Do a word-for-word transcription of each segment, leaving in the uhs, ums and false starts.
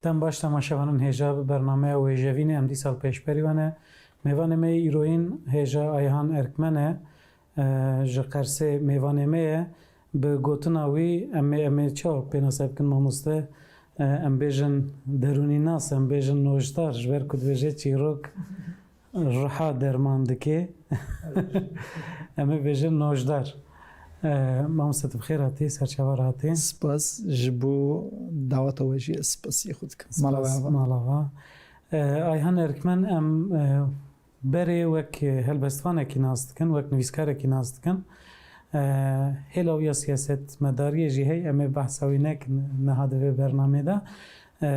Dem baş temaşevanên hêja bi bernameya Wêjevînê em dîsa li pêşberî we ne. Mêvanê me yê îroyîn hêja Ayhan Erkmen e. E, ji Qersê mêvanê me ye. Bi gotina wî em ê, em ê çawa pênase bikin mamoste? E, em bêjin derûnînas, em bêjin nojdar, ji ber ku dibêje çîrok riha derman dike. Em ê bêjin nojdar. E, mamoste, tu bi xêr hatî, serçava re hatî. Spas ji bo daweta we jî, ez spasiyê xwe dikim. Mala we ava. Mala we. E, Ayhan Erkmen, em, e, berê wek helbestvanekî nas dikin, wek nivîskarekî nas dikin. E, hêla wî ya siyasetmedariyê jî heye, em ê behsa wî nekin niha di vê bernamê de. E,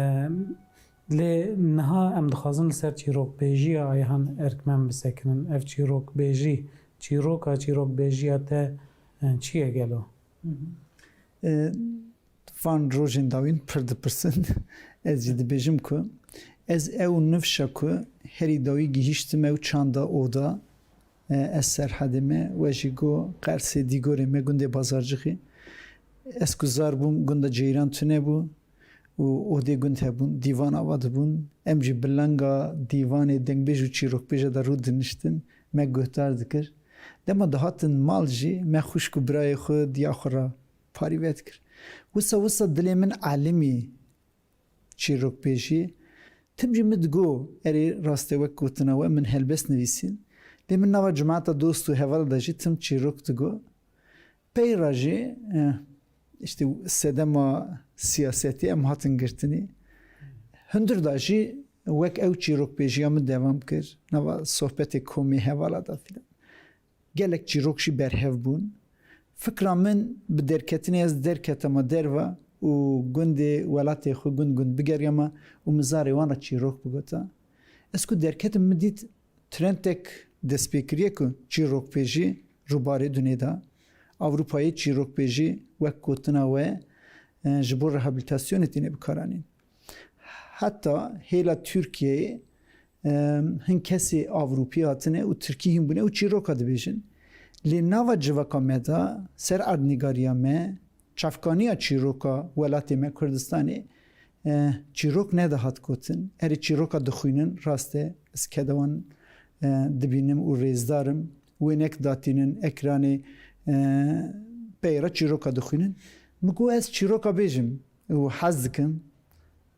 Lê niha em dixwazin li ser çîrokbêjiya Ayhan Erkmen bisekinin. Ev çîrokbêjî, çîroka çîrokbêjiya te, e, çi ye gelo? Hı hı. E, van rojên dawîn pir dipirsin. Ez jî dibêjim ku ez ew nifşa ku herî dawî gihîştim ew çanda oda, e, ez Serhedê me, we jî got Qersê, Dîgorê me, gundê Bazarcixê. Ez ku zar bûm, gunda ceyran tune bû. û odê gund hebûn, dîvan ava dibûn. Em jî bi lenga dîvanê dengbêj û çîrokbêja de rû diniştin, me guhdar dikir. Dema dihatin mal jî me xwişk û birayê xwe diya xwe re parî vedikir. Wisa wisa dilê min elimî çîrokbêjiyê. Tim jî min digo, erê, rast e, wek gotina we, min helbest nivîsîn. Lê min nava cemaeta dost û hevala de jî tim çîrok digo. Pey re jî, e, işte sedema siyasetê em hatin girtinî. Hundir de jî wek ew çîrokbêjiya min devam kir. Nava sohbetê komê hevala de filan. Gelek çîrok jî berhev bûn. Fikra min bi derketinê ez derketama derve û gundê welatê xwe gund gund bigeriyama û min zarê wan re çîrok bigota. Ez ku derketim min dît trendek dest pê kiriye ku çîrokbêjî rûbarê dunê de, Ewropayê çîrokbêjî wek gotina we, e, ji bo rehabilitasyonê tîne bikaranîn. Heta hêla Tirkiyeyê, e, hin kesê Ewropî hatine û Tirkî hîn bûne û çîroka dibêjin. Lê nava civaka me de, ser erdnîgariya me, çavkaniya çîroka welatê me Kurdistanê, e, çîrok nedihat gotin. Erê çîroka dixwînin, rast e, ez keda wan, e, dibînim û rêzdar im. Wênek datînin ekranê, e, peyra çîroka dixwînin. Min got ez çîroka bêjim û hez dikim.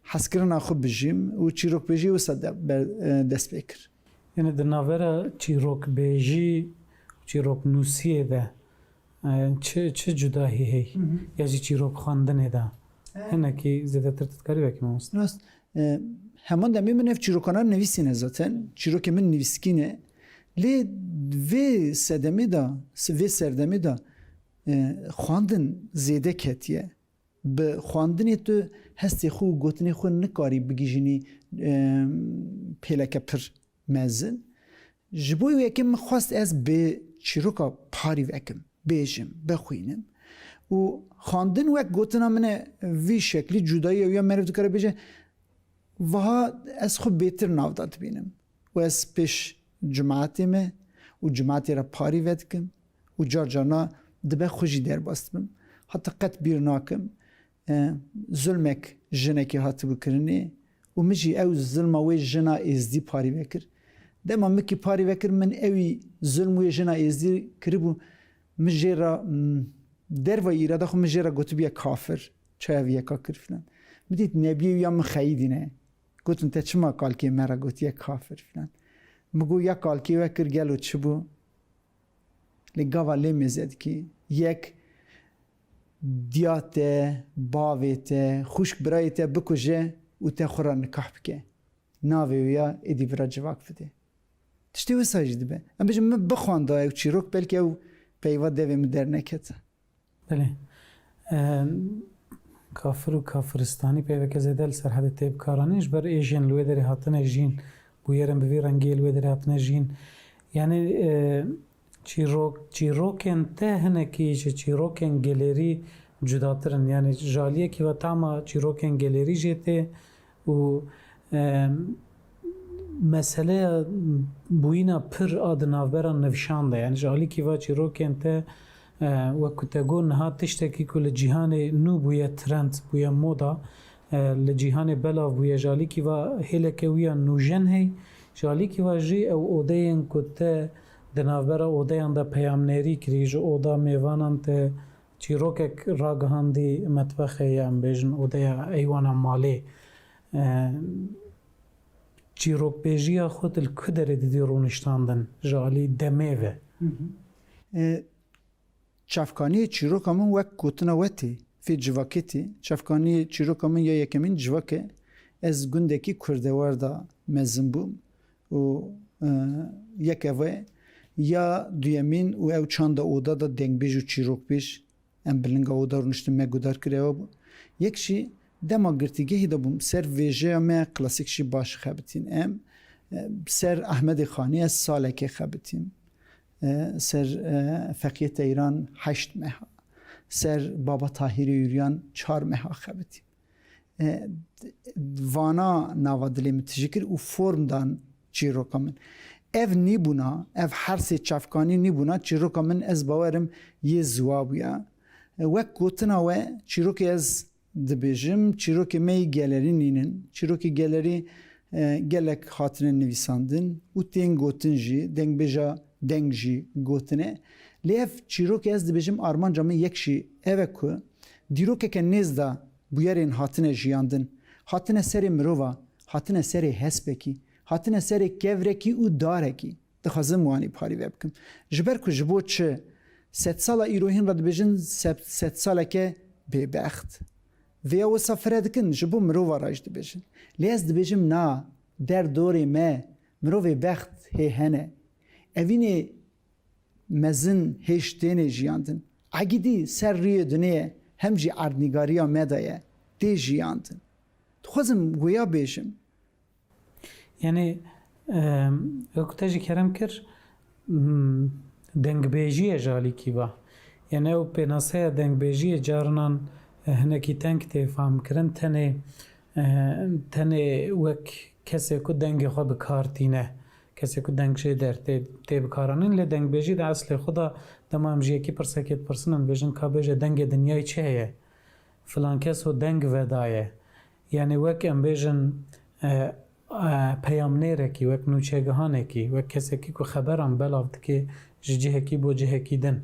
Hezkirina xwe bijîm û çîrokbêjî wisa de, ber, e, dest pê kir. Yani di navbera çîrokbêjî û çîroknûsiyê de, e, çi, çi cudahî heye? Hı hı. Ya jî çîrokxwendinê de? E. Hinekî zêdetir tu dikarî vekî mamoste? Rast. E, heman demê min ev çîrokana nivîsîne zaten. Çîrokê min nivîskî ne. Lê vê sedemê de, vê serdemê de, e, xwendin zêde ketiye. Bi xwendinê tu hestê xwe û gotinê xwe nikarî bigihîjînî, em, pêleke pir mezin. Ji bo yekê min xwest ez bi çîroka parî vekim, bêjim, bixwînim. Û xwendin wek gotina min e, vî şeklî cudayî ye, ya meriv dikare bêje, Wiha ez xwe bêtir nav de dibînim û ez pêş cimatê me û cimatê re parî vedikim û car carna dibe xwe jî derbas dibim. Heta qet bîr nakim, e, zulmek jinekê hatibû kirinê û min jî ew zilma wê jina êzdî parî vekir. Dema min kî parî vekir, min ewî zulm wê jina êzdî kiribû, min jê re, m, derva îrada xwe min jê re gotibiye kafir. Çaya vî yeka kir filan. Min dît nebiyê wî ya min xeyidîne. Gotin, te çima kalkê me re gotiye kafir filan. Min got, ya kalkê we kir gelo çi bû? Lê gava lê mêze dikî. Yek diya te, bavê te, xwişk birayê te bikuje û te xwe re nikah bike. Navê wî ya êdî vira civak fidê. Tiştê wisa jî dibe. Em bêjin min bixwanda ew çîrok, belkî ew peyva devê min dernekete. Belê. E, kafir û kafiristanî peyveke zêde li Serhedê tê bikaranîn, ji ber ê jin li wê derê hatine jîn, bûyerên bi vî rengî yê li wê derê hatine jîn. Yanî, e, çîrok-, çîrokên te hinekî ji çîrokên gelêrî cudatir in. Yanî ji aliyekî ve tama çîrokên gelêrî jê tê û, e, meseleya bûyîna pir a di navbera nivşan de, yani ji alîkî va çîrokên te, e, wek ku te got, niha tiştekî ku li cîhanê nû bûye trend, bûye moda, e, li cîhanê belav bûye. Ji alîkî ve hêleke wî ya nûjen hey. Ji alîkî ve jî ew odeyên ku te di navbera odeyan de peyamnêrî kirî, ji oda mêvanan te çîrokek ragihandî metbexê ya, em bêjin odeya eywana malê. E, çîrokbêjiya xwe tu li ku derê didî rûniştandin ji alî demê ve? E, çavkaniyê çîroka min wek gotina we tê, vê civakê tê. Çavkaniyê çîroka min ya yekemîn civak e. Ez gundekî kurdewar de mezin bûm û, e, yek ev e. Ya duyemîn û ew çanda oda de dengbêj û çîrokbêj. Em bi linga oda rûniştin me guhdar kir ew bû. Yek jî dema girtîgehê de bûm, ser vêjeya me klasîk jî baş xebitîn. Em, e, ser Ehmedê Xanî ez salekê xebitîm. E, ser, e, Feqiyê Teyran heşt meha. Ser Baba Tahîrê Ûryan çar meha xebitîm. E, vana nava dilê min tijî kir û form dan çîroka min. Ev nîbûna, ev hersê çavkanî nîbûna, çîroka min ez bawerim yê ziwa bûya. E, wek gotina we, çîrokê ez dibêjim, çîrokê me yê gelerî nînin. Çîrokê gelerî, e, gelek hatine nivîsandin û tên gotin jî, dengbêja deng jî gotine. Lê ev çîrokê ez dibêjim, armanca min yek jî ev e ku dîrokeke nêz de bûyerên hatine jiyandin. Hatine serê mirova, hatine serê hespekî, hatine serê kevrekî û darekî. Dixwazim wanî parî ve bikim. Ji ber ku ji bo çi sedsala îrohin re dibêjin sed, sedsaleke bêbext. Vêya wisa fire dikin, ji bo mirova re jî dibêjin. Lê ez dibêjim na, der dorê me mirovê bext hê hene. Evînê mezin hêj tênê jiyandin. Egîdî ser rûyê dunê ye, hem jî erdnîgariya me de ye, tê jiyandin. Dixwazim wiya bêjim. Yanî, em, wek te jî kerem kir, m, dengbêjî ye ji alîkî ve. Yanî ew pênaseya dengbêjiyê carinan, e, hinekî teng tê fehmkirin, tenê, e, tenê wek kesê ku dengê xwe bi kar tîne, kesê ku deng jê der tê, tê bikaranîn, lê dengbêjî di eslê xwe de dema em ji yekî pirsekê dipirsin, em dibêjin ka bêje dengê dinyayê çi heye? Filan kes o deng vedaye. Yanî wek em bêjin, e, e, peyamnêrekî, wek nûçegihanekî, wek kesekî ku xeberan belav dike ji cihekî bo cihekî din.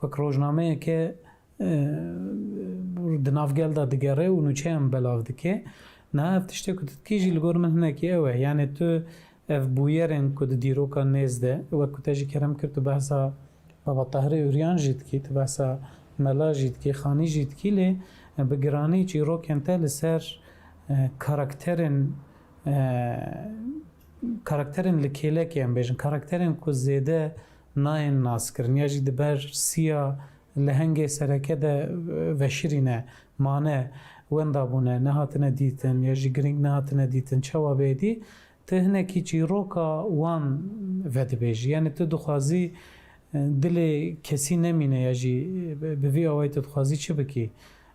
Wek rojnameyeke, e, di nav gel de digere û nûçeyan belav dike. Niha ev tiştê ku tu dikî jî li gor min hinekî ew e. Yanî tu ev bûyerên ku di dîroka nêz de, wek ku te jî kerem kir, tu behsa Baba Tahirê Uryan jî dikî, tu behsa Mela jî dikî, Xanî jî dikî, lê bi giranî çîrokên te li ser, e, karakterên, e, karakterên li kêlekê, em bêjin, karakterên ku zêde nayên naskirin ya jî di ber siya lehengê sereke de, e, veşirîne, mane, wenda bûne, nehatine dîtin ya jî girîng nehatine dîtin. Çawa bê dî? Ti hinekî çîroka wan vedibêjî. Yanî tu dixwazî, e, dilê kesî nemîne ya jî, e, bi vî awayî tu dixwazî çi bikî?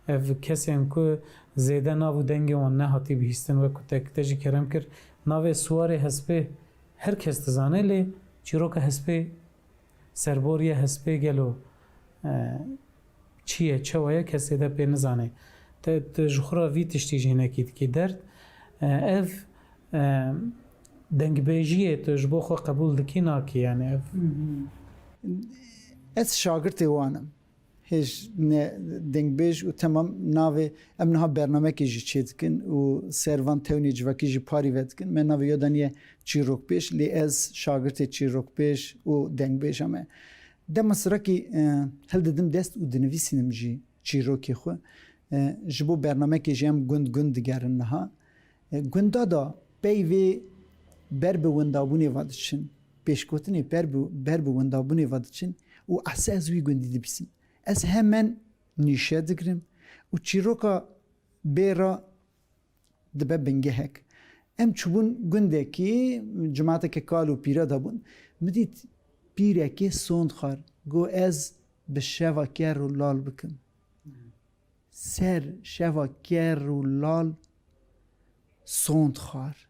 Ev kesên ku zêde nav û dengê wan nehatî bihîstin, wek ku te, te jî kerem kir, navê Siwarê Hespê her kes dizane, lê çîroka hespê, serboriya hespê gelo, e, çi ye, çawa ye, kes zêde pê nizane. Te, tu ji xwe re vî tiştî jî hinekî dikî derd. E, ev, e, dengbêjiyê tu ji bo xwe qebûl dikî, nakî, yanî ev. Ez şagirtê wan im. Hêj ne dengbêj û temam navê em niha bernamekê jî çêdikin û ser van tewnê civakî jî parî vedikin. Me navê ya daniye çîrokbêj, lê ez şagirtê çîrokbêj û dengbêja me. Dema sirekî, e, hildidim dest û dinivîsînim jî çîrokê xwe. E, ji bo bernamekê jî em gund gund digerin niha. E, gunda da peyvê ber bi windabûnê ve diçin. Pêşgotinê ber bi, ber bi windabûnê ve diçin û ez, ez wî gundî dibîsim. Ez hemen nîşe digirim û çîroka bê re dibe bingehek. Em çûbûn gundekî, cimateke kal û pîre de bûn. Min dît pîrekê sond xwar. Got, ez bi şeva ker û lal bikim. Ser şeva ker û lal sond xwar.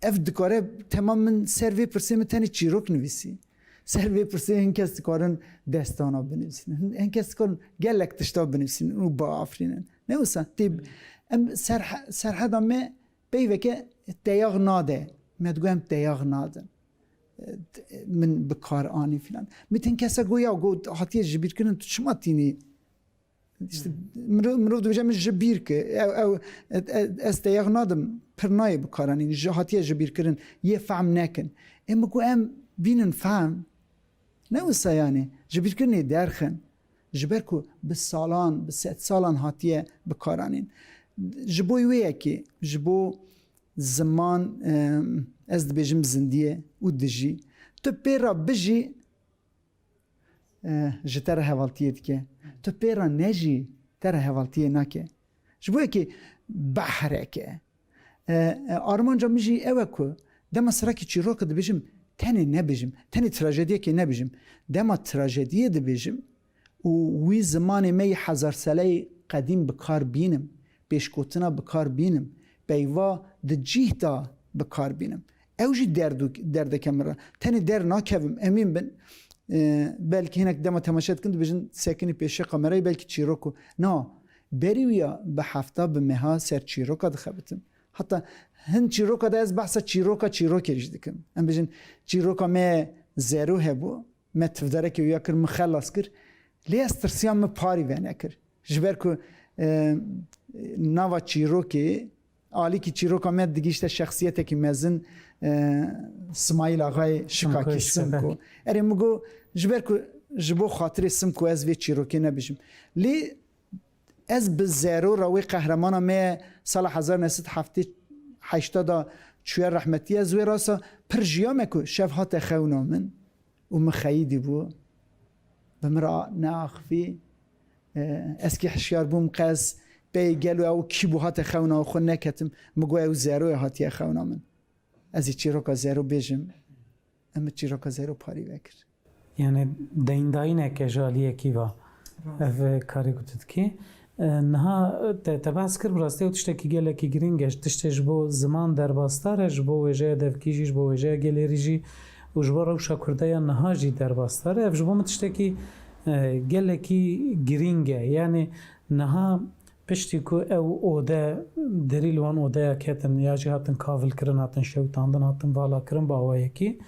Ev dikare temam min ser vê pirsê min tenê çîrok nivîsî. Ser vê pirsê hin kes dikarin destana binivîsin. Hin, hin kes dikarin gelek tişta binivîsin û biafirînin. Ne wisa tê, Em serhe-, serheda me peyveke teyax nade. Me digot em teyax nadin. Min bi kar anî filan. Min tin kese got ya, got hatiye jibîrkirin, tu çima tînî? İşte mirov, mirov dibêje min jibîr ki. Ew, ew, e, e, ez teyax nadim, pir nayê bi kar anîn. Ji, hatiye jibîrkirin, yê fehm nekin. Ê min got em bînin fehm. Ne wisa yani. Jibîrkirinê derxin. Ji ber ku bi salan, bi sedsalan hatiye bi kar anîn. Ji bo wê yekê, ji bo ziman, e, ez dibêjim zindiyê û dijî. Tu pê re bijî, e, ji te re hevaltiyê dike. Tu pê re nejî, te re hevaltiyê nake. Ji bo yekê behreke. E, e, armanca min jî ew e ku dema sirekî çîroka dibêjim, tenê nebêjim, tenê trajediyekê nebêjim. Dema trajediyê dibêjim û wî zimanê me yê hezar seleyê qedîm bi kar bînim, pêşgotina bi kar bînim, peyva di cîh de bi kar bînim. Ew jî derd û, derdeke min re. Tenê dernakevim, emîn bin. E, belkî hinek dema temaşe dikin, dibêjin sekinî pêşê kamerayê, belkî çîrok û. Na, berî wî ya bi hefta, bi meha ser çîroka dixebitim. Heta hin çîroka de ez behsa çîroka çîrokê jî dikim. Em bêjin çîroka me zero hebû, me tivdarekê wî ya kir, min xelas kir. Lê ez tirsiya min parî venekir. Ji ber ku, e, nava çîrokê, alîkî çîroka me digihîşte şexsiyetekî mezin, e, Simayîl Axayê Şikakî Simko. Erê, min got, ji ber ku ji bo xatirê Simko ez vê çîrokê nebêjim. Lê ez bi zero re wê qehremana me sala hezar neh sed heftê heşta da çûye rehmetî, ez wê rasa pir jiya me ku şev hate xewna min û min xeyîdî bû. Bi min re neaxivî. E, ez kî hişyar bûm, qe ez peyê gelo ew kî bû hate xewna xwe neketim. Min got ew zeroyê hatiye xewna min. Ez ê çîroka zero bêjim. Em min çîroka zero parî vekir. Yani deyndayîneke ji aliyekî va. Ev karê ku tu dikî. E, niha te, te behs kir, bi rastî ew tiştekî gelekî girîng e. Tiştê ji bo ziman derbasdar e, ji bo wêjeya devkî jî, ji bo wêjeya gelêrî jî û ji bo rewşa Kurda ya niha jî derbasdar e. Ev ji bo min tiştekî, e, gelekî girîng e. Yani niha piştî ku ew ode, derî li wan odeya ketin, ya jî hatin kavilkirin, hatin şewitandin, hatin valakirin bi awayekî,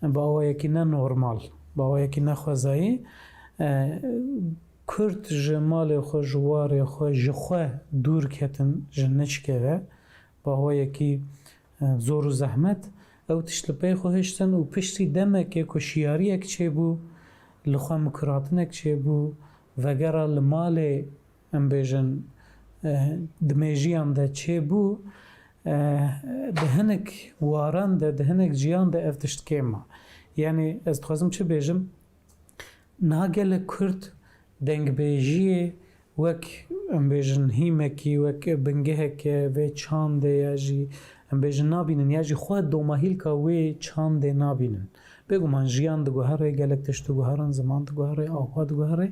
bi awayekî ne normal, bi awayekî ne xwezayî, e, Kurd ji malê xwe, ji warê xwe, ji xwe dûr ketin, ji nişkê ve, bi awayekî, e, zor û zehmet, ew tişt li pey xwe hiştin û piştî demekê ku şiyariyek çêbû, li xwe mikuratinek çêbû, vegera li malê, em bêjin, e, di mêjiyan de çêbû, e, di hinek waran de, di hinek ciyan de ev tişt kêm e. Yani ez dixwazim çi bêjim? Niha gelek Kurd dengbêjiyê wek, em bêjin, hîmekî, wek bingeheke vê çandê ya jî, em bêjin, nabînin ya jî xwe domahîlka wê çandê nabînin. Bêguman jiyan diguhere, gelek tişt diguherin, ziman diguhere, awa diguhere.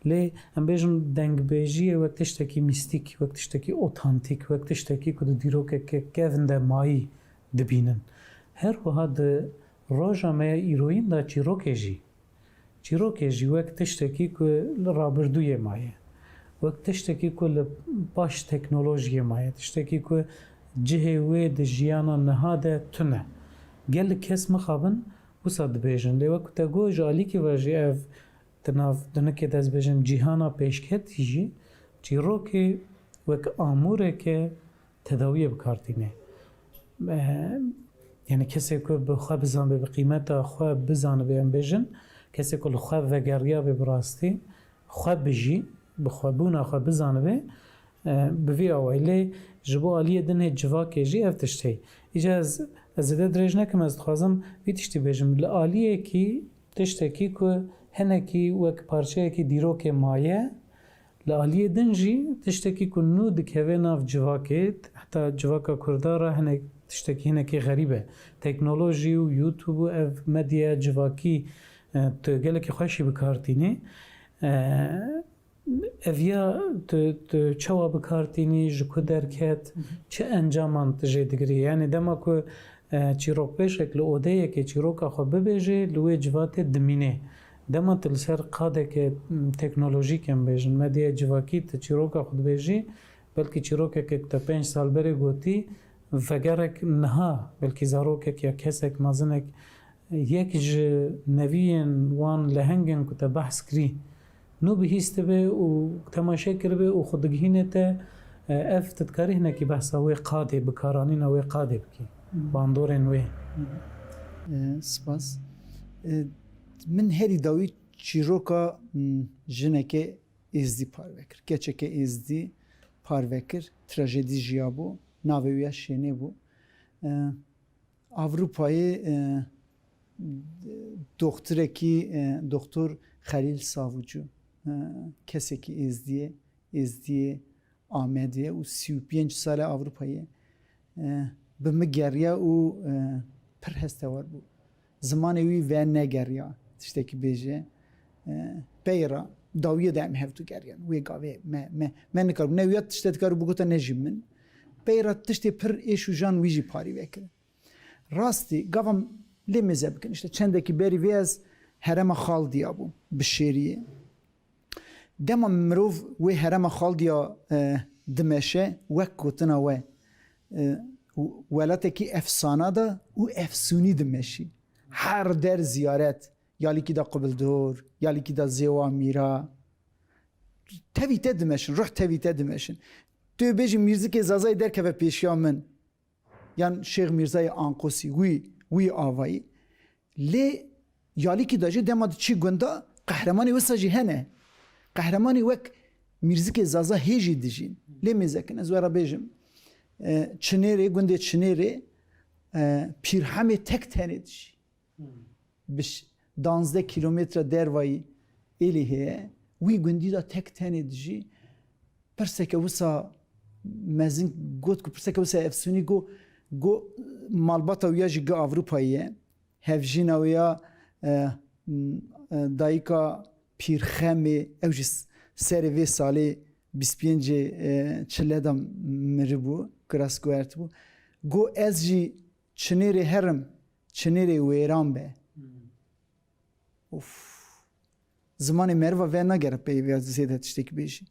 Lê em bêjin dengbêjiyê wek tiştekî mîstîk, wek tiştekî otantîk, wek tiştekî ku di dîrokeke kevn de mayî dibînin. Her wiha di roja me ya îroyîn de çîrokê jî. Çîrokê jî wek tiştekî ku li rabirdûyê maye. Wek tiştekî ku li paş teknolojiyê maye. Tiştekî ku cihê wê di jiyana niha de tune. Gelek kes mixabin wisa dibêjin. Lê wek ku te got, ji alîkî ve jî ev di nav dinikê de ez bêjim cîhana pêşketî jî çîrokê wek amûreke tedawiyê bi kar tîne. E, yani kesê ku bi xwe bizanibe, bi qîmeta xwe bizanibe, em bêjin, kesê ku li xwe vegeriyabe bi rastî, xwe bijî, bi xwebûna xwe bizanibe, e, bi vî awayî. Lê ji bo aliyê din hê civakê jî ev tişt heye. Îca ez, ez zêde dirêj nekim, ez dixwazim vî tiştî bêjim. Li aliyekî tiştekî ku hinekî wek parçeyekî dîrokê maye, li aliyê din jî tiştekî ku nû dikeve nav civakê, heta civaka Kurda re hinek tiştekî hinekî xerîb e. Teknolojî û YouTube û ev medyaya civakî, e, tu gelekî xweşî bi kar tînî. E, Ev ya tu, tu çawa bi kar tînî, ji ku derket, Hı hı. çi encaman tu jê digirî? Yani dema ku, e, çîrokbêjek li odeyekê çîroka xwe bibêje, li wê civatê dimîne. Dema tu li ser qadeke, m, teknolojîk, em bêjin, medyaya civakî tu çîroka xwe dibêjî, Belkî çîrokekê ku te pênc sal berê gotî, vegerek niha, belkî zarokek ya kesek, mezinek, yek ji neviyên wan lehengên ku te behs kirî, nû bihîstibe û temaşe kiribe û xwe digihîne te, e, ev tu dikarî hinekî behsa wê qadê, bikaranîna wê qadê bikî, bandorên wê. E, spas. E, min herî dawî çîroka, m, jineke êzdî parve kir. Keçeke êzdî parve kir. Trajedî jiyabû. Navê wî ya Şênê bû. E, Avrupayê, e, doxturekî, e, Doktor Xelîl Savucu, e, kesekî êzdî ye, êzdiyê Amedê ye û sî û pênc sal e Avrupayê. E, bi min geriya û, e, pir hestewar bû. Zimanê wî venegeriya, tiştekî bêje. E, peyra dawiyê de em hevdu geriyan. Wê gavê me, me, me nikaribû. Ne wiya tişte dikaribû bigota ne jî min. Peyra tiştê pir êş û jan wî jî parî vekirin. Rastî, gava lê mêze bikin. Îşte çendekî berî vê ez herêma Xaldiya bûm, Bişêriyê. Dema mirov wê herêma Xaldiya, e, dimeşe, wek gotina we, e, welatekî efsana de û efsûnî dimeşî. Her der ziyaret, ya lîkî de Qubildor, ya lîkî de Zêwa Mîra. Tevî te dimeşin, ruh tevî te dimeşin. Tu bêjî mîrzikê Zazayê derkeve pêşiya min. Yan Şêx Mîrzayê Anqosî, wî, wî avayî. Lê ya lîkî de jî dema diçî gunda, qehremanê wisa jî hene. Qehremanê wek mîrzikê Zaza hê jî dijîn. Lê mêzekin, ez we re bêjim. E, Çinêrê, gundê Çinêrê, e, Pîrhemê tek tenê dijî. Bi ş-, danzdeh kîlometre dervayî Êlihê ye. Wî gundî de tek tenê dijî. Pirseke wisa mezin got ku pirseke wisa efsûnî got, got malbata wî ya jî gi Avrupayê ye. Hevjîna wî ya, e, m, e, dayika Pîrxemê, ew jî s-, serê vê salê bîst pêncê, e, çile de miribû, ku rastguhertibû. Got, ez jî Çinêrê herim, Çinêrê wêran be. Of. Zimanê meriva venagere peyvê zêde tiştekî bêjî.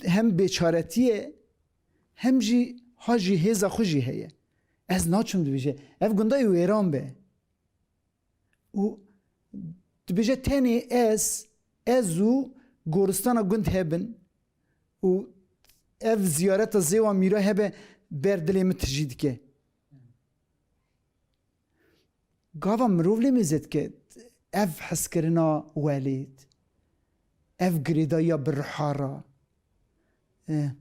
Hem bêçaretî ye, hem jî ha jî hêza xwe jî heye. Ez naçim dibêje. Ev gunda yê wêran be. Û dibêje tenê ez, ez û goristana gund hebin û ev ziyareta Zêwa Mîra hebe ber dilê min tijî dike. Gava mirov lê mêze dike ev hezkirina welêt, ev girêdayiya bi ruha re, e,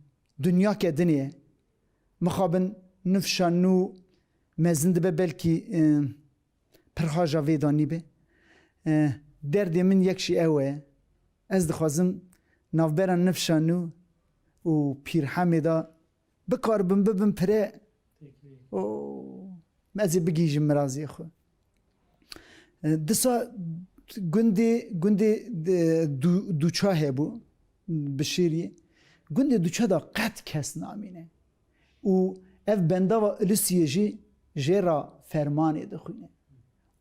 dinyake din e. Mixabin nifşa nû mezin dibe belkî, e, pir haja vê de nîbe. E, derdê min yek jî ew e. Ez dixwazim navbera nifşa nû û Pîrhemê de bikaribin bibin pire. Têkilî. O, ez ê bigihîjim mirazê xwe. E, disa gundê, gundê, e, Du-, Duça hebû, Bişêriyê. Gundê Duça de qet kes namîne. Û ev bendava Ilisiyê jî jê re fermanê dixwîne.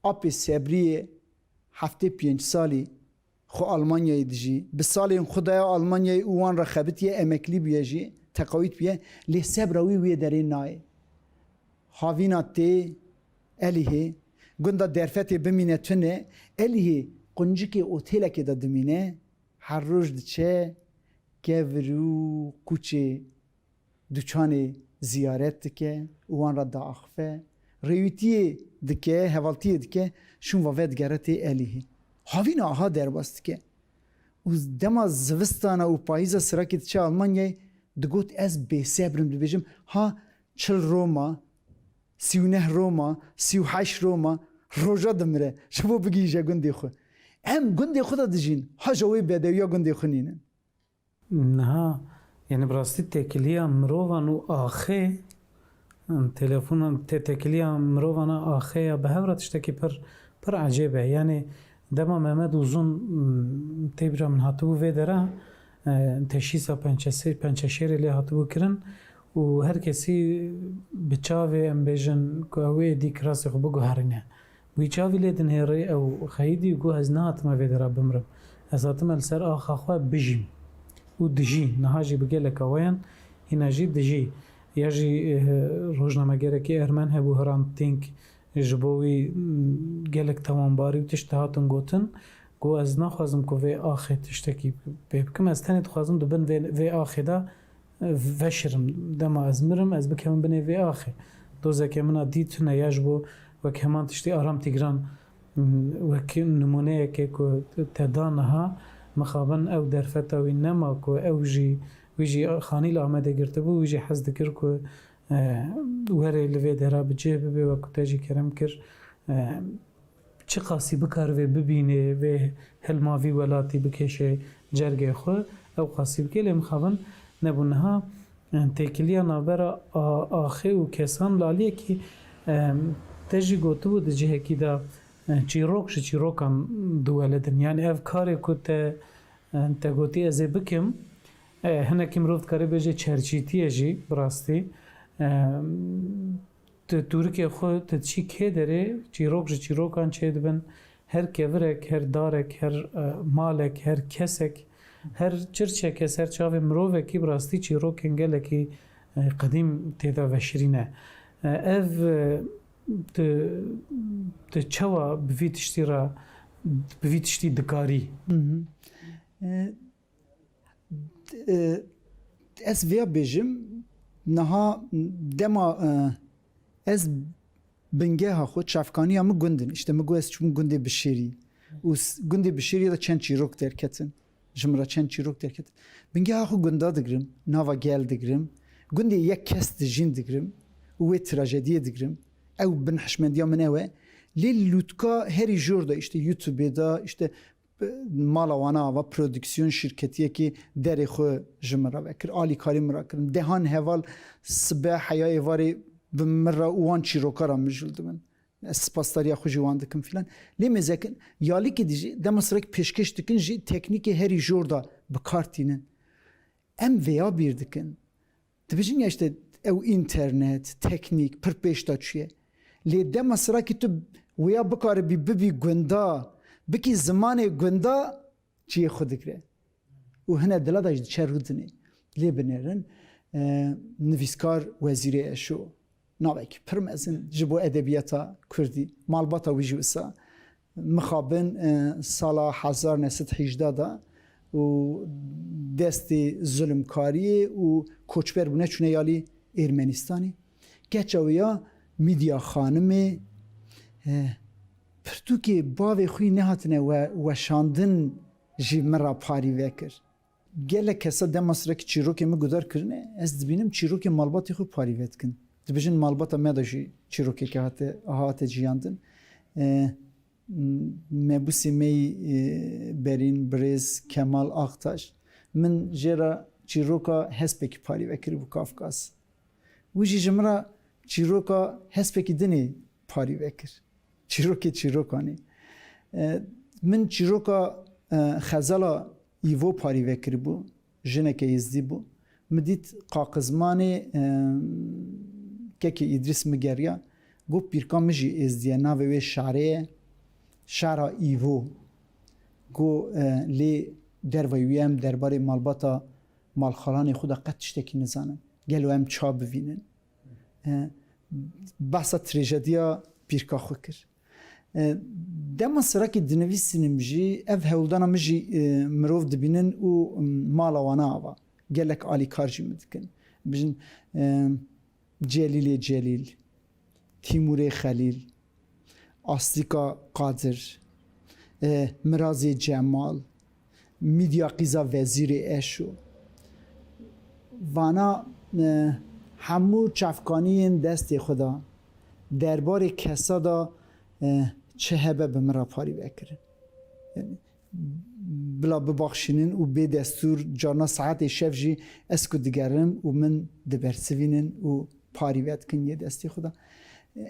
Apê Sebriyê heftê pênc salî xwe Almanyayê dijî. Bi salên xwe daye Almanyayê û wan re xebitiye, emeklî bûye jî, teqawît bûye. Lê sebra wî wê derê nayê. Havîna tê Elihê, gunda derfetê bimîne tune, Elihê quncikê otêlekê de dimîne, her roj diçe kevir û quçê Duçanê ziyaret dike û wan re diaxife. Rêwîtiyê dike, hevaltiyê dike, şûn ve vedigere tê Elihê. Havîna aha derbas dike. Û dema zivistana û payîza sirakê diçe Almanyayê, digot, ez bêsebr im, dibêjim, ha çil Roma, sî û neh Roma, sî û heşt Roma, roja dimire, ji bo bigihîje gundê xwe. Em gundê xwe de dijîn, haja wê bedewiya gundê xwe nînin. Niha, yani bi rastî têkiliya mirovan û axê, telefonan tê têkiliya mirovan a axê ya bi hev re tiştekî pir, pir ecêb e. Yani dema Mehmet Uzun, m, tê bîra min hatibû vê dera, e, teşhîsa pençesi-, pençeşêrê lê hatibû kirin û her kesî bi çavê, em bêjin ku ew ê dî kirasê xwe biguherîne. Wî çavî lê dinêrê ew xeyidî û got, ez nehatime vê dera bimrim. Ez hatime li ser axa xwe bijîm. û dijî, niha jî bi geleka we yan hîna jî dijî. Ya jî, eh, rojnamegerekî Ermen hebû, Hrant Dink, ji bo wî, mm, gelek tawanbarî û tişt dihatin gotin, got, ez naxwazim ku vê axê tiştekî pê bikim, ez tenê dixwazim di bin vê, vê axê de, eh, veşirim. Dema ez mirim, ez bikevim binê vê axê. Dozeke min a dî tune ya ji bo wek heman tiştî Aram Tîgran, mm, wek nimûneyeke ku te da niha, mixabin ew derfeta wî nema ku ew jî, wî jî xanî li Amedê girtibû, wî jî hez dikir ku, eh, were li vê dera bi cih bibe, wek ku te jî kerem kir, eh, çiqasî bikaribe bibîne, vê hilma vî welatî bikêşe cergê xwe, ew qasî bike, lê mixabin nebû niha, eh, têkiliya navbera a-, axê û kesan li aliyekî, eh, te jî gotibû di cihekî de, eh, çîrok ji çîrokan diwelidin. Yanî ev karê ku te, eh, te gotî ez ê bikim, eh, hinekî mirov dikare bêje çerçîtiye jî bi rastî. Eh, Tu tûrikê xwe, tu diçî kê derê, çîrok ji çîrokan çêdibin, her kevirek, her darek, her, e, malek, her kesek, her çirçeke ser çavê mirovekî bi rastî çîrokên gelekî, e, qedîm tê de veşirîne. E, ev, e, tu, tu çawa bi vî tiştî re, bi vî tiştî dikarî? Hı hı. E, E, ez vêya bêjim, niha dema, e, ez bingeha xwe, çavkaniya min gund in. Îşte min got ez çûm gundê Bişêrî. Û s-, gundê Bişêrî de çend çîrok derketin. Ji min re çend çîrok derketin. Bingeha xwe gunda digirim, nava gel digirim. Gundê yek kes dijîn digirim. Û wê trajediyê digirim. Ew bin hişmendiya min ew e. Lê lûtka herî jor de, îşte YouTubeê de, îşte mala wana ava prodüksiyon şirketiyekî derê xwe ji min re vekir, alîkarî min re kirin. Dehan heval sibe heya êvarê bi min re û wan çîroka re mijûl dibin. Ez spasdariya xwe jî wan dikim filan. Lê mêzekin yalîkî dijî dema sirek pêşkêş dikin jî teknîkê herî jor de bi kar tînin. Em vêya bîr dikin. Dibêjin ya işte ew înternet, teknîk pir pêş de çûye. Lê dema sirakî tu wêya bikaribî bibî gunda, bikî zimanê gunda, çiyê xwe digre. Û hine dila de jî diçe rûdinê. Lê binêrin, e, nivîskar Wezîrê Eşo. Navekî pir mezin ji bo edebiyata kurdî. Malbata wî jî wisa. Mixabin, e, sala hezar neh sed hîjdeh de û destê zulmkariyê û koçberbûne çûne yalî Ermenistanê. Keça wê ya Mîdya Xanimê, e, pirtûkê bavê xwî nehatine we-, weşandin jî min re parî vekir. Gelek kesa dema sirekî çîrokê min guhdar kirine, ez dibînim çîrokê malbatê xwe parî vedikin. Dibêjin malbata me de jî çîrokekê hate, hate ciyandin. E, m-, mebûsê me yî, e, berîn, birêz Kemal Aktaş, min jê re çîroka hespekî parî vekirî bû Kafkas. Wî jî ji min re çîroka hespekî dinê parî vekir. Çîrokê çîrokanê. E, min çîroka, e, Xezala Îvo parî vekirî bû. Jineke Êzdî bû. Min dît qaqizmanê, e, kekê Îdrîs min geriya. Got, pîrka min jî Êzdî ye, navê wê şarê ye. Şara Îvo. Got, e, lê dervayî wî em derbarê malbata malxalanê xwe de qet tiştekî nizanin. Gelo em ça bivînin? E, behsa trajediya pîrka xwe kir. E, dema sirakî dinivîsînim jî, ev hewldana min jî, e, mirov dibînin û, m, mala wana ava. Gelek alîkar jî min dikin. Bijin, e, Celîlê Celîl, Tîmûrê Xelîl, Aslîka Qadir, e, Mirazê Cemal, Mîdya qîza Vezîrê Eşo. Vana, e, hemû çavkaniyên destê xwe de, derbarê kesa de, e, çi hebe bi min re parî vekirin. Yanî, bila bibaxşînin û bê destûr carna saetê şev jî ez ku digerim û min dibersivînin û parî vedikin yê destê xwe de.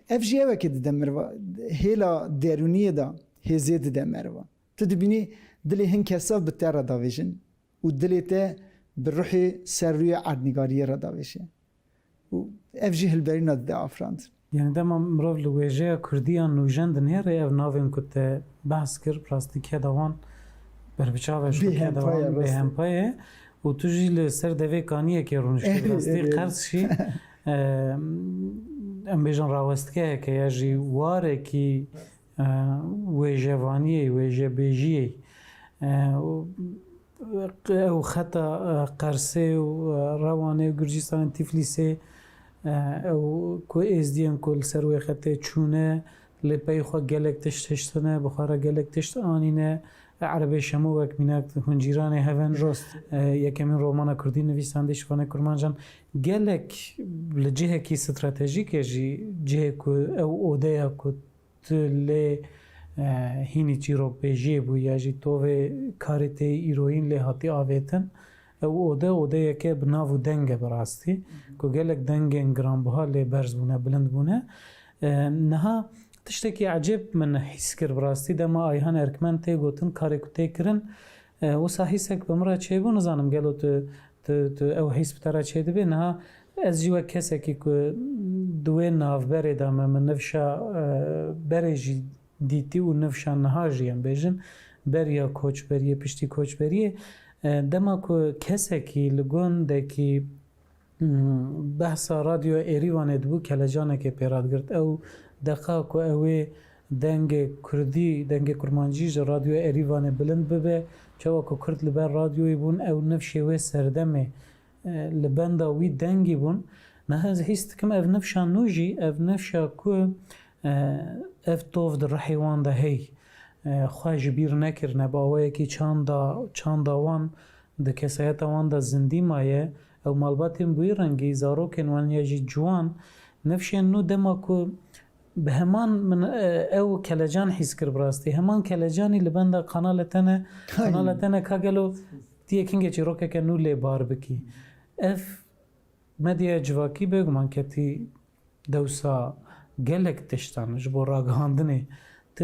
Ev jî ewekê dide meriva. Hêla derûniyê de hêzê dide meriva. Tu dibînî dilê hin kesa bi te re davêjin û dilê te bi ruhê ser rûyê erdnîgariyê re davêje. Û ev jî hilberîna dide afirandin. Yanî dema mirov li wêjeya kurdî ya nûjen dinêre, ev navên ku te behs kir, bi rastî keda wan berbiçav e, ji xwe keda wan bêhempa ye. û tu jî li ser devê kaniyekê rûniştî. Erê, rastî erê. Qers jî, e, em bêjin rawestgeheke ya jî warekî, e, wêjevaniyê, wêjebêjiyê. E, û ew xeta, e, Qersê û, e, Rewanê û Gurcistanê, Tiflîsê, e, ew ku êzdiyên ku li ser wê xetê çûne, lê pey xwe gelek tişt hiştine, bi xwe re gelek tişt anîne. Erebê Şemo wek mînak hûn cîranê hev in. Rast. E, yekemîn romana kurdî nivîsandî Şivanê Kurmancan. Gelek li cihekî stratejîk e jî, cihê ku ew odeya ku tu lê, e, hînî çîrokbêjiyê bû ya jî tovê karê tê îroyîn lê hatî avêtin. Ew ode, odeyeke bi nav û deng e bi rastî, ku gelek dengên giranbiha lê berz bûne, bilind bûne. E, niha tiştekî ecêb min hîs kir bi rastî, dema Ayhan Erkmen tê gotin, karê ku tê kirin, e, wisa hîsek bi min re çêbû, nizanim gelo tu, tu, tu ew hîs bi te re çêdibe. Niha ez jî wek kesekî ku di wê navberê de me, min nifşa, e, berê jî dîtî û nifşa niha jî em bêjin, beriya koçberiyê, piştî koçberiyê, e, dema ku kesekî li gundekî, hmm, behsa Radyoya Êrîvanê dibû, kelecanekê pê radigirt. Ew deqa ku ew ê dengê kurdî, dengê kurmancî ji Radyoya Êrîvanê bilind bibe, çawa ku kurd li ber radyoyê bûn, ew nifşê wê serdemê, e, li benda wî dengî bûn. Niha ez hîs dikim ev nifşa nû jî, ev nifşa ku, e, ev tov di rihê wan de hey, e, xwe ji bîr nekirine, bi awayekî çanda, çanda wan di kesayeta wan de zindî maye. Ew malbatên bi wî rengî, zarokên wan ya jî ciwan, nifşên nû dema ku bi heman min, e, ew kelecan hîs kir bi rastî. Heman kelecanî li benda kanalê te ne, kanalê te ne ka gelo tu yek hingê çîrokeke nû lê bar bikî. Ev medyaya civakî bêguman ketî dewsa gelek tiştan ji bo ragihandinê. Tu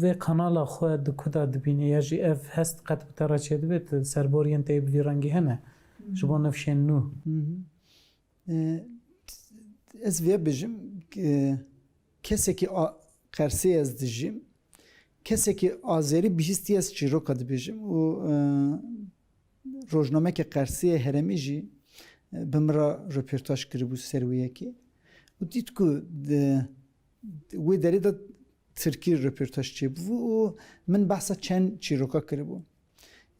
vê kanala xwe di ku de dibînî ya jî ev hest qet bi te re çêdibe, tu serboriyên te yê bi vî rengî hene ji bo nifşên nû? Hı hı. E, ez vê bêjim, e, kesekî a-, Qersê ez dijîm, kesekî Azerî bihîstî ez çîroka dibêjim û, e, rojnameke Qersê herêmî jî, e, bi min re röportaj kiribû ser wê yekê û dît ku di, di wê derê de tirkî röportaj çêbû û min behsa çend çîroka kiribû.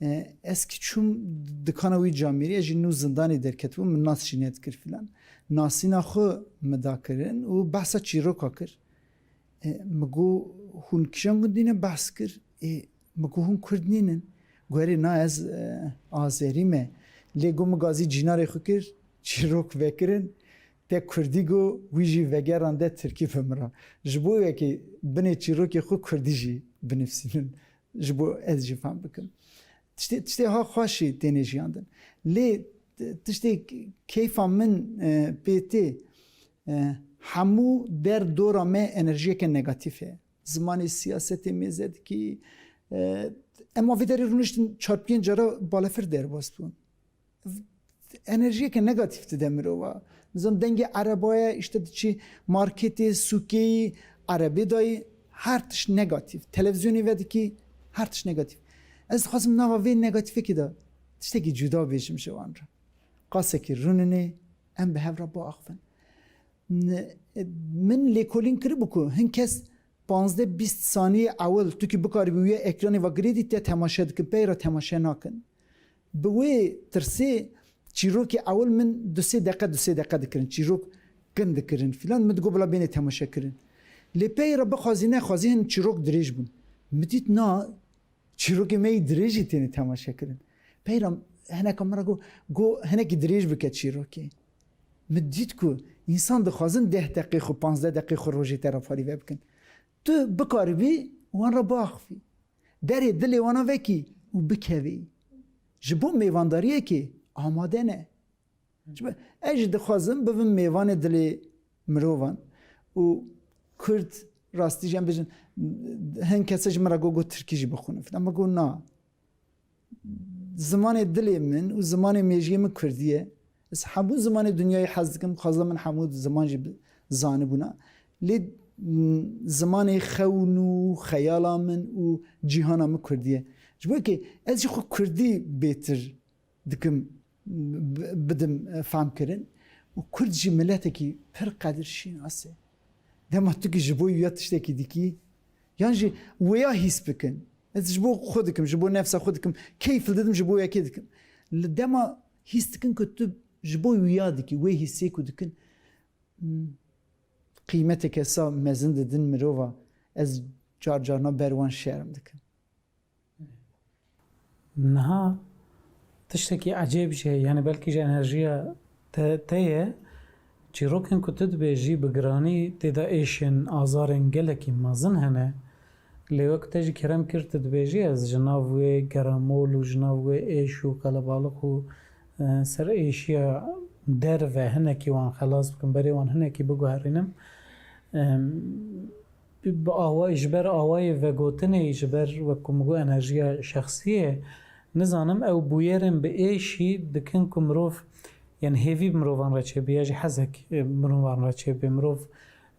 E, ez ki çûm dikana wî camêrî, ez jî nû zindanê derketibûm, min nas jî nedikir filan. Nasîna xwe min da kirin û behsa çîroka kir. E, min got, hûn kîjan gundî ne behs kir? E, min got, hûn kurd nînin? Got, erê na, ez, e, azerî me. Lê got, min gazî cînarê xwe kir, çîrok vekirin, te kurdî got, wî jî vegerande tirkî bi min re. Ji bo wekî binê çîrokê xwe kurdî jî binivîsînin. Ji bo ez jî fam bikim. Tiştê, tiştê ha xweşî têne jiyandin. Lê tiştê keyfa min, e, pê tê, e, hemû der dora me enerjiyeke negatîf e. Zimanê siyasetê mêze dikî, e, em a vê derê rûniştin çar pênc cara balefir derbas bûn. Enerjiyeke negatîf dide mirova. Nizam dengê erebaya, işte diçî marketê, sûkeyî, erebê dayî, her tişt negatîf. Televîzyonê vedikî, her tişt negatîf. Ez dixwazim nava vê negatîfekê de tiştekî cuda bêjim ji wan re. Qasekî rûninê, em bi hev re biaxivin. N-, min lêkolîn kiribû ku hin kes panzdeh bîst saniyê ewil tu kî bikaribî wî ekranê ve girêdî te temaşe dikin, pey re temaşe nakin. Bi wê tirsê çîrokê ewil min du sê deqe, du sê deqe dikirin. Çîrok kin dikirin filan. Min digot bila bêne temaşe kirin. Lê pey re bixwazî nexwazî hin çîrok dirêj bûn. Min dît na çîrokê me yî dirêjî têne temaşe kirin. Pey re hineka min re got, got hinekî dirêj bike çîrokê. Min dît ku însan dixwazin deh deqê xwe, panzdeh deqê xwe rojê te re parî vebikin. Tu bikaribî wan re biaxivî. Derê dilê wana vekî û bikevî. Ji bo mêvandariyekê amade ne. Ji bo ez jî dixwazim bibim mêvanê dilê mirovan û Kurd rastî jî em bêjin, hin kese ji min re got, got tirkî jî bixwînin filan. Min got na. Zimanê dilê min û zimanê mêjiyê min kurdî ye. Ez hemû zimanê dinyayê hez dikim, xwezim min hemû ziman jî bi-, zanibûna. Lê, m, zimanê xewn û xeyala min û cîhana min kurdî ye. Ji bo yekê ez jî xwe kurdî bêtir dikim, b-, bidim, e, fam kirin. Û Kurd jî miletekî pir qedir şînas e. Dema tu ki ji bo ya tiştekî dikî, yan jî wêya hîs bikin. Ez ji bo xwe dikim, ji bo nefsa xwe dikim, keyf didim, ji bo yekê dikim. Li dema hîs dikin ku tu ji bo wîya dikî, wê hîsê ku dikin, hmm, qîmeteke sa mezin didin mirova, ez car carna ber wan şerm dikim. Niha tiştekî ecêb jî heye, yani belkî ji enerjiya te, te ye, çîrokên ku tu dibêjî bi giranî tê de êşên, azarên gelekî mezin hene. Lê wek te jî kerem kir, tu dibêjî, ez ji nav wê geramol û ji nav wê êş û qelebalix û, e, ser êşiya derve hinekî wan xelas bikim, berê wan hinekî biguherînim. Em, bi, bi awa-, ji ber awayê vegotinê, ji ber, wek ku min got, enerjiya şexsiyê, nizanim ew bûyerên bi êşî dikin ku mirov, yani hêvî bi mirovan re çêbibe ya jî hezek, e, mirovan re çêbibe. Mirov,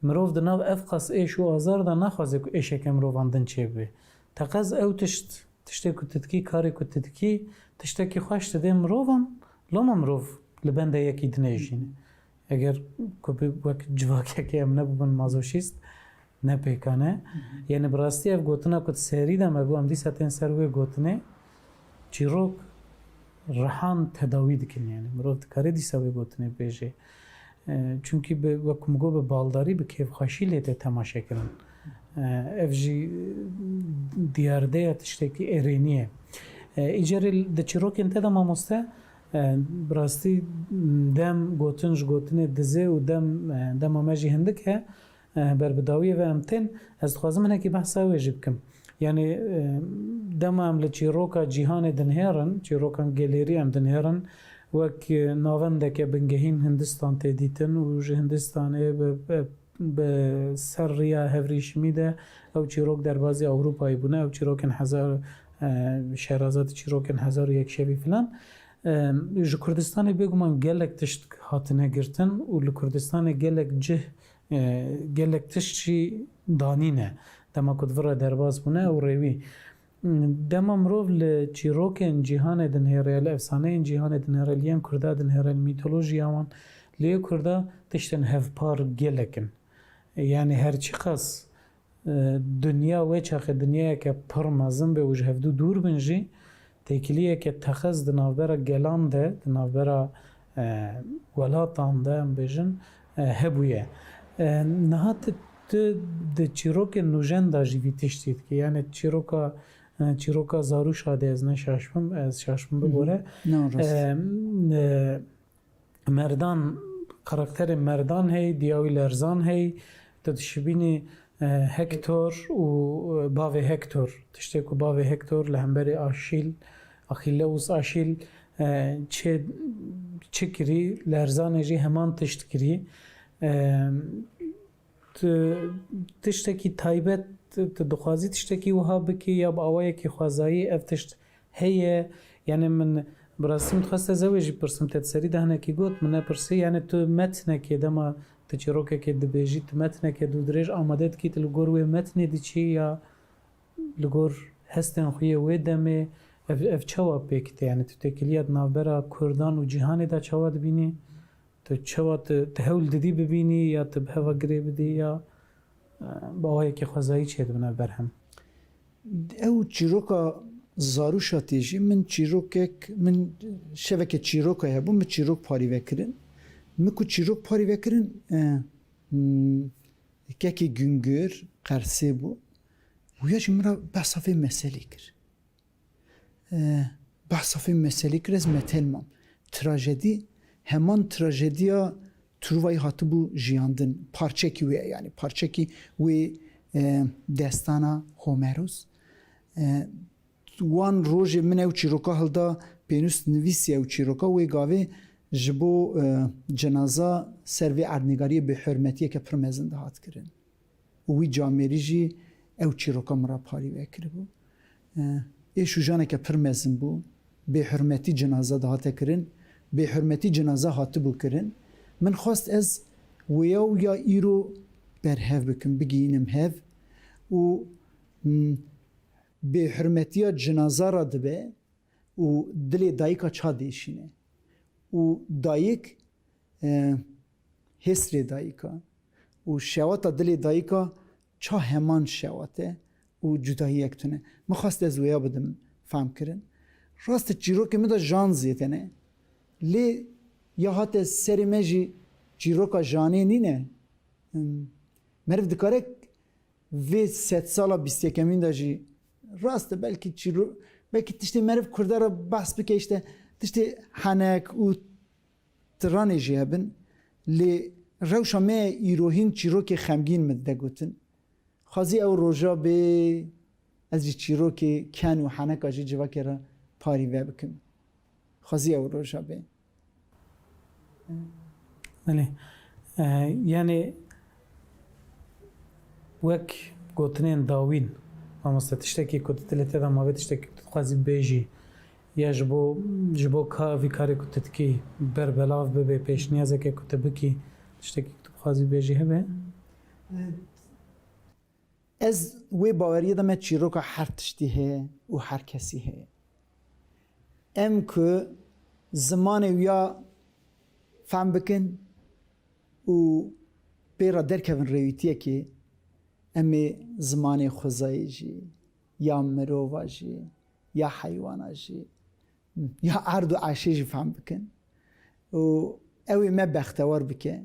mirov di nav ev qas êş û azar de naxwaze ku êşeke mirovan din çêbibe. Teqez ew tişt, tiştê ku tu dikî, karê ku tu dikî, tiştekî xweş didê mirovan, loma mirov li benda yekî dinê jî ne. Eger ku bi wek civakekê em nebûbin mazoşîst, ne pêkan e. Hı hı. Yani bi rastî ev gotina ku di serî de me got, em dîsa tên ser wê gotinê, çîrok rihan tedawî dikin, yani mirov dikare dîsa wê gotinê bêje. E, çunkî bi, wek min got, bi baldarî, bi kêfxweşî lê tê temaşe kirin. E, ev jî diyardeya tiştekî erênî ye. E, îcarê di çîrokên te de, mamoste, e, bi rastî dem gotin ji gotinê dize û dem, e, dema me jî hindik he, e, ber bi dawiyê ve em tên. Ez dixwazim hinekî behsa wê jî bikim. Yani, e, dema em li çîroka cîhanê dinihêrin, çîrokan gelêrî em dinihêrin, wek, e, navendeke bingehîn Hindistan tê dîtin û ji Hindistanê bi, bi, bi ser riya hevrîşimî de ew çîrok derbazî Ewropayê bûne, ew çîrokên hezar, e, şêrazatî çîrokên hezar û yek şevî filan. E, ji Kurdistanê bêguman gelek tişt hatine girtin û li Kurdistanê gelek cih, e, gelek tişt jî danîne. Dema ku di vir re derbas bûne, ew rêwî. Dema mirov li çîrokên cîhanê dinihêre ya li efsaneyên cîhanê dinihêre, li yên Kurda dinihêre, li mîtolojiya wan, li yê Kurda tiştên hevpar gelek in. Yani her çiqas, e, dinya wê çaxê dinyayeke pir mezin be û ji hevdû dûr bin jî, têkiliyeke teqez di navbera gelan de, di navbera, e, welatan de, em bêjin, e, hebûye. E, niha tu, tu di çîrokên nûjen de jî vî tiştî dikî. Yani çîroka, e, çîroka Zarûşa de ez ne şaş bim, ez şaş bim, bibore. E, e, Merdan, karakterê Merdan hey, diya wî Lerzan hey, tu dişibînî, e, Hektor û, e, bavê Hektor. Tiştê ku bavê Hektor li hemberî Aşîl, Achilleus Aşîl, e, çê, çi kirî, Lerzanê jî heman tişt kirî. E, tu tiştekî taybet, tu, tu dixwazî tiştekî wiha bikî ya bi awayekî xwezayî ev tişt heye? Yani min bi rastî min dixwest ez ew ê jî pirsim, te di serî de hinekî got, min nepirsî, yani tu metnekê, dema tu çîrokekê dibêjî, tu metneke dûdirêj amade dikî, tu li gor wê metnê diçî ya li gor hestên xwe yê wê demê, ev, ev çawa pêk tê? Yani tu têkiliya di navbera Kurdan û cîhanê de çawa dibînî? Tu çawa tu, tu hewl didî bibînî ya tu bi heva girê bidî ya, e, bi awayekî xwezayî çêdibin ev berhem? Ew çîroka Zarûşatê jî min çîrokek, min şeveke çîroka hebû, min çîrok parîve kirin. Min ku çîrok parîve kirin, e, hmm, kekê Güngör Qersê bû. Huya jî min re behsa vê meselê kir. E, behsa vê meselê kir, ez metel mam. Trajedî, heman trajediya Truvayî hatibû jiyandin. Parçekî wê ye, yani parçekî wê, e, destana Homeros. E, wan rojê min ew çîroka hilda, pênûs nivîsî ew çîroka, wê gavê ji bo, e, cenaza ser vê erdnîgariyê bêhurmetiyeke pir mezin dihat kirin. Û wî camêrî jî ew çîroka min re parîve kiribû. E, êş û janeke pir mezin bû. Bêhurmetî cenaza dihate kirin. Bêhurmetî cenaza hatibû kirin. Min xwest ez wêya û ya îro berhev bikim, bigihînim hev û, hmm, bêhurmetiya cenaza re dibe, û dilê dayika ça dêşîne. Û dayik, e, hêsrê dayika û şewata dilê dayika ça heman şewat e û cudahiyek tune. Min xwest ez wêya bidim fehmkirin. Rast e çîrokê min de jan zêde ne. Lê ya hate serê me jî çîroka janê nîne. Em, meriv dikare vê sedsala bîst yekemîn de jî rast e, belkî çîro-, belkî tiştê meriv Kurda re behs bike, işte, tiştê henek û tiranê jî hebin, lê rewşa me îrohîn çîrokê xemgîn min dide gotin. Xwezî ew roja bê, ez jî çîrokê ken û heneka jî civakê re parîve bikim. Xwezî ew roja bê. Belê. E, yani wek gotinên dawîn, mamoste, tiştekî ku tu dilê te de mabe, tiştekî ku tu dixwazî bêjî, ya ji bo, ji bo ka vî karê ku tu dikî berbelav bibe, pêşniyazeke ku tu bikî, tiştekî ku tu bixwazî bêjî hebe? Ez wê baweriyê de me çîroka her tiştî heye û her kesî heye. Em ku zimanê wî ya fehm bikin û pê re derkevin rêwîtiyekê, em ê zimanê xwezayê jî, ya mirova jî, ya heywana jî, ya erd û eşê jî fehm bikin û ew ê me bextewar bike.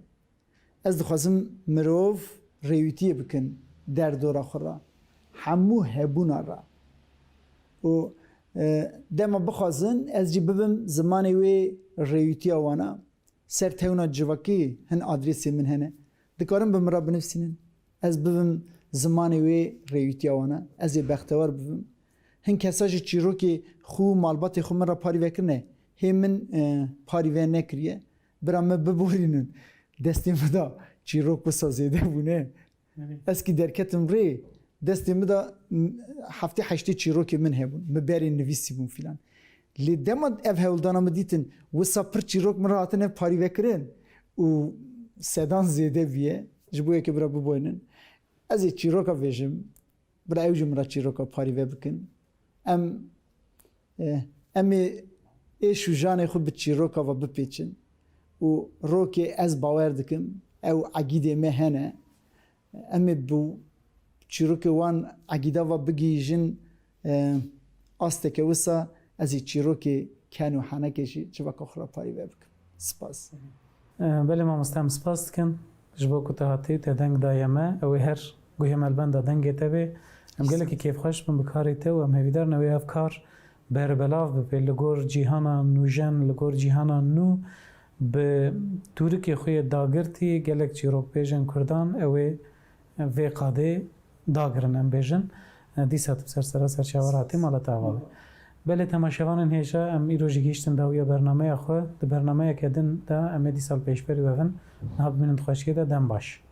Ez dixwazim mirov rêwîtiyê bikin derdora xwe re, hemû hebûna re. Û, e, dema bixwazin, ez jî bibim zimanê wê rêwîtiya wana. Ser tewna civakî hin adrêsê min hene. Dikarin bi min re binivîsînin. Ez bibim zimanê wê rêwîtiya wana. Ez ê bextewar bibim. Hin kesa jî çîrokê xwe û malbatê xwe min re parîve kirine. Hê min, e, parîve nekiriye. Bira me biborînin. Destê min de çîrok wisa zêde bûne. Evet. Ez kî derketim rê, destê min de, m, heftê heştê çîrokê min hebûn. Min berê nivîsîbûn filan. Lê dema ev hewldana min dîtin, wisa pir çîrok min re hatine parîvekirin û sedan zêde bûye. Ji bo yekê bira biboynin. Ez ê çîroka vêjim. Bila ew jî min re çîroka parîve bikin. Em, e, em ê êş û janê xwe bi çîroka ve bipêçin û rokê ez bawer dikim, ew egîdê me hene. Em ê bi çîrokê wan egîda ve bigihîjin, e, asteke wisa ez ê çîrokê ken û henekê jî civaka xwe re parîve bikim. Spas. E, belê mamoste, em spas dikin ji bo ku tu hatî, te deng daye me. Ew ê her guhê me li benda dengê te bê. Em gelekî kêfxweş bin bi karê te û em hêvîdar in ew ê ev kar berbelav bibe li gor cîhana nûjen, li gor cîhana nû bi tûrikê xwe yê dagirtî gelek çîrokbêjên kurdan ew ê vê qadê dagirin, em bêjin. Dîsa tu bi ser sera serçawa re hatî mala te ava be. Belê temaşevanên hêja, em îro jî gihîştin dawiya bernameya xwe. Di bernameyeke din de em ê dîsa li pêşberî we bin. Niha bimînin di xweşiyê de, dem baş.